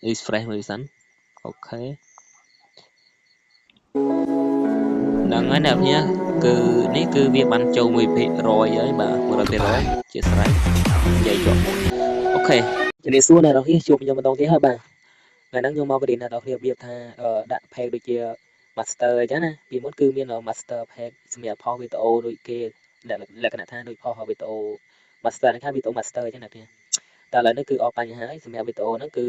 Refresh មួយសិន OK ហ្នឹងហើយអ្នកគ្នាគឺនេះគឺវាបានចូល1%ហើយបាទ100%ជាស្រេចនិយាយជាប់ OK ជំរាបសួរអ្នកនរគ្នាជួបខ្ញុំម្ដងទៀតហើយបាទថ្ងៃហ្នឹងខ្ញុំមកបរៀនអ្នកនរគ្នារបៀបថាដាក់ page ដូចជា master អញ្ចឹងណាពីមុនគឺមាន master page សម្រាប់ផុសវីដេអូដូចគេលក្ខណៈថាដូចផុសវីដេអូ master ហ្នឹងថាវីដេអូ master អញ្ចឹងណាគ្នាតែឥឡូវនេះគឺអស់បញ្ហាហើយសម្រាប់វីដេអូហ្នឹងគឺ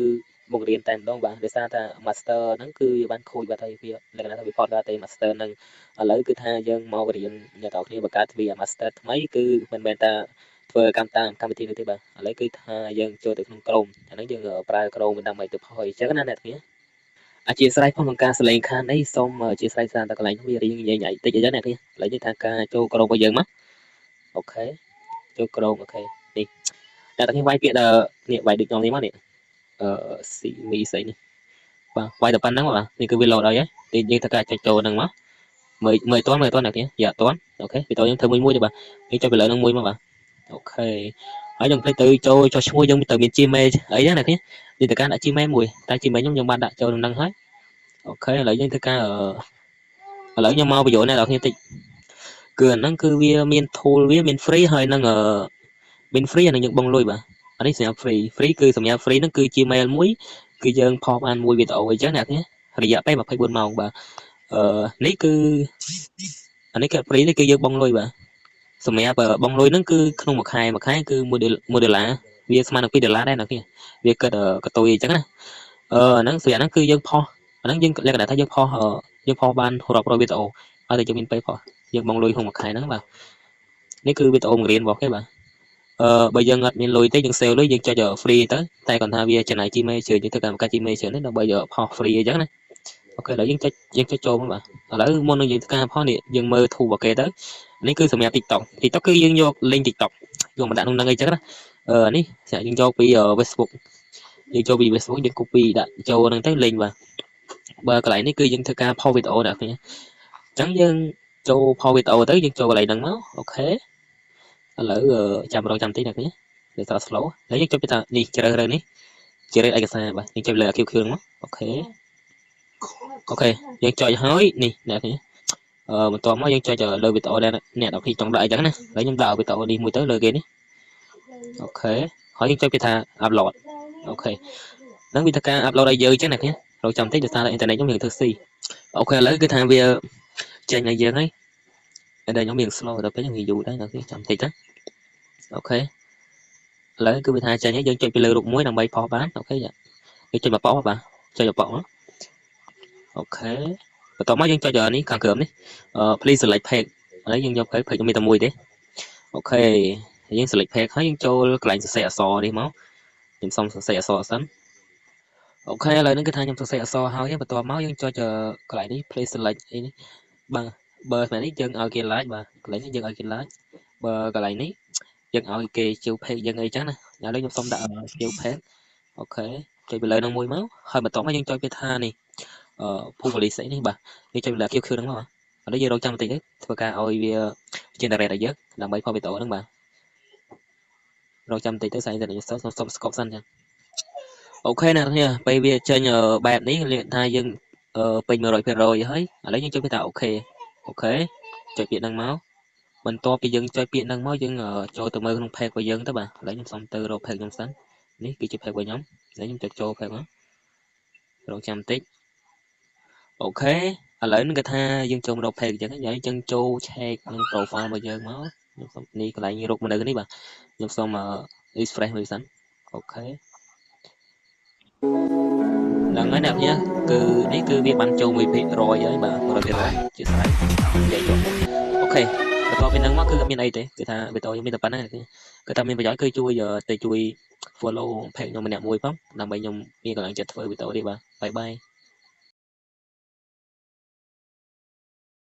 បង្រៀនតែម្ដងបាទដោយសារតែ master ហ្នឹងគឺវាបានខូចបាត់ហើយវាលក្ខណៈថាវាផតតែ master ហ្នឹងឥឡូវគឺថាយើងមករៀនអ្នកទាំងគ្នាបង្កើតវា master ថ្មីគឺមិនមែនថាធ្វើកម្មតាមកម្មវិធីនោះទេបាទឥឡូវគឺថាយើងចូលទៅក្នុង Chrome អាហ្នឹងយើងប្រើ Chrome ដើម្បីទៅផុសអញ្ចឹងណាអ្នកទាំងគ្នាអធិស្ឋានផងក្នុងការសលេងខាននេះសូមអធិស្ឋានសារតែកន្លែងនោះវារៀងញ៉ៃញ៉ៃតិចអញ្ចឹងអ្នកគ្នាឥឡូវនេះថាការចូល Chrome របស់យើងមក OK ចូល Chrome OK នេះអ្នកទាំងគ្នាវាយពាក្យដល់នេះវាយដូចខ្ញុំនេះមកនេះអឺស៊ីមីស្អីនេះបាទវាយតែប៉ុណ្្នឹងបាទនេះគឺវាលោតឲ្យហើយទីយើងធ្វើការចុចចូលហ្នឹងមកមើលមើលតន់មើលតន់អ្នកគ្នាយ៉ាតន់ OK វីដេអូយើងធ្វើមួយមួយទេបាទនេះចុចពីលើហ្នឹងមួយមកបាទ OK ហើយយើងភ្លេចទៅចូលចុះឈ្មោះយើងទៅមាន Gmail អីហ្នឹងអ្នកគ្នាយើងត្រូវការដាក់ Gmail មួយតែ Gmail ខ្ញុំខ្ញុំបានដាក់ចូលក្នុងហ្នឹងហើយ OK ឥឡូវយើងធ្វើការឥឡូវខ្ញុំមកបញ្យល់អ្នកនរគ្នាតិចគឺអាហ្នឹងគឺវាមាន tool វាមាន free ហើយនឹងមាន free អានឹងយើងបង់លុយបាទអានេះសម្រាប់ free free គឺសម្រាប់ free ហ្នឹងគឺ Gmail មួយគឺយើងផុសបានមួយវីដេអូអញ្ចឹងអ្នកគ្នារយៈពេល24ម៉ោងបាទអឺនេះគឺអានេះគឺ free នេះគឺយើងបង់លុយបាទសម្រាប់បង់លុយហ្នឹងគឺក្នុងមួយខែមួយខែគឺ1 1ដុល្លារវាស្មើនឹង2ដុល្លារដែរអ្នកគ្នាវាគិតកតុយអញ្ចឹងណាអឺអាហ្នឹងសម្រាប់ហ្នឹងគឺយើងផុសអាហ្នឹងយើងលក្ខណៈថាយើងផុសយើងផុសបានរាប់រយវីដេអូហើយតែយើងមានពេលផុសយើងបង់លុយក្នុងមួយខែហ្នឹងបាទនេះគឺវីដេអូបង្រៀនរបស់គេបាទអឺបើយើងអត់មានលុយទេយើង save លុយយើងចុច free ទៅតែគាត់ថាវាចំណាយ Gmail ច្រើនយើងធ្វើការបង្កើត Gmail ច្រើនដើម្បីផុស free អញ្ចឹងណា OK ឥឡូវយើងចុចយើងចុចចូលមកបាទឥឡូវមុននឹងយើងធ្វើការផុសនេះយើងមើល tool របស់គេទៅនេះគឺសម្រាប់ TikTok TikTok គឺយើងយក link TikTok យកមកដាក់ក្នុងហ្នឹងអីចឹងណាអឺនេះសម្រាប់យើងយកពី Facebook យើងចូលពី Facebook យើង copy ដាក់ចូលហ្នឹងទៅ link បាទបើកន្លែងនេះគឺយើងធ្វើការផុសវីដេអូអ្នកគ្នាអញ្ចឹងយើងចូលផុសវីដេអូទៅយើងចូលកន្លែងហ្នឹងមក OK ឥឡូវចាំរងចាំតិចអ្នកគ្នាវាត slow ឥឡូវយើងចុចពីថានេះជ្រើសរើសនេះជ្រើសឯកសារបាទយើងចុចលើ QQ ហ្នឹងមក OK OK យើងចុចហើយនេះអ្នកគ្នាអឺបន្ទាប់មកយើងចុចលើវីដេអូដែលអ្នកដល់ចង់ដាក់អីចឹងណាឥឡូវខ្ញុំដាក់វីដេអូនេះមួយទៅលើគេនេះ OK ហើយយើងចុចពីថា upload OK ហ្នឹងវាធ្វើការ upload ឲ្យយើងចឹងណាគ្នារកចាំតិចដោយសារតែអ៊ីនធឺណិតខ្ញុំរៀងធ្វើស៊ី OK ឥឡូវគឺថាវាចេញឲ្យយើងហើយតែខ្ញុំរៀង slow ដល់ពេលខ្ញុំរៀងយូរដែរអ្នកគ្នាចាំតិចទៅ OK ឥឡូវគឺវាថាចេញហើយយើងចុចពីលើរូបមួយដើម្បីផុសបាន OK យើងចុចមកប៉ុបាទចុចមកប៉ុ OK បន្ទាប់មកយើងចុចនេះខាងក្រោមនេះ please select page ឥឡូវយើងយក page page មានតែមួយទេ OK យើង select page ហើយយើងចូលកន្លែងសរសេរអក្សរនេះមកខ្ញុំសុំសរសេរអក្សរសិន OK ឥឡូវនេះគឺថាខ្ញុំសរសេរអក្សរហើយបន្ទាប់មកយើងចុចកន្លែងនេះ please select អីនេះបាទបើសម្រាប់នេះយើងឲ្យគេ like បាទកន្លែងនេះយើងឲ្យគេ like បើកន្លែងនេះយើងឲ្យគេជាវ page យើងអីចឹងណាឥឡូវខ្ញុំសុំដាក់ជាវ page OK ចុចពីលើនឹងមួយមកហើយបន្ទាប់មកយើងចុចវាថានេះអឺ publish អីនេះបាទយើងចុចពីលើ QQ ហ្នឹងមកឥឡូវយើងរកចាំបន្តិចទៅធ្វើការឲ្យវា generate ឲ្យយើងដើម្បីផុសវីដេអូហ្នឹងបាទរកចាំបន្តិចទៅស្អីទៅខ្ញុំសុំសុំ stop សិនចឹង OK អ្នកនរពេលវាចេញបែបនេះលាកថាយើងពេញ100%ហើយឥឡូវយើងចុចវាថា OK OK ចុចពាក្យហ្នឹងមកបន្ទាប់ពីយើងចុចពាក្យហ្នឹងមកយើងចូលទៅមើលក្នុង page របស់យើងទៅបាទឥឡូវខ្ញុំសុំទៅរក page ខ្ញុំសិននេះគឺជា page របស់ខ្ញុំឥឡូវខ្ញុំចុចចូល page មករកចាំបន្តិច OK ឥឡូវនេះគេថាយើងចូលមករក page អញ្ចឹងហើយយើងចូល check ក្នុង profile របស់យើងមកខ្ញុំសុំនេះកន្លែងរកមនុស្សនេះបាទខ្ញុំសុំ refresh មួយសិន OK ហ្នឹងហើយអ្នកគ្នាគឺនេះគឺវាបានចូល1%ហើយបាទ100%ជាស្រេចនិយាយចុះ OK បន្ទាប់ពីហ្នឹងមកគឺអត់មានអីទេគឺថាវីដេអូខ្ញុំមានតែប៉ុណ្្នឹងគឺថាមានប្រយោជន៍គឺជួយទៅជួយ follow page ខ្ញុំម្នាក់មួយផងដើម្បីខ្ញុំមានកម្លាំងចិត្តធ្វើវីដេអូនេះបាទ bye bye.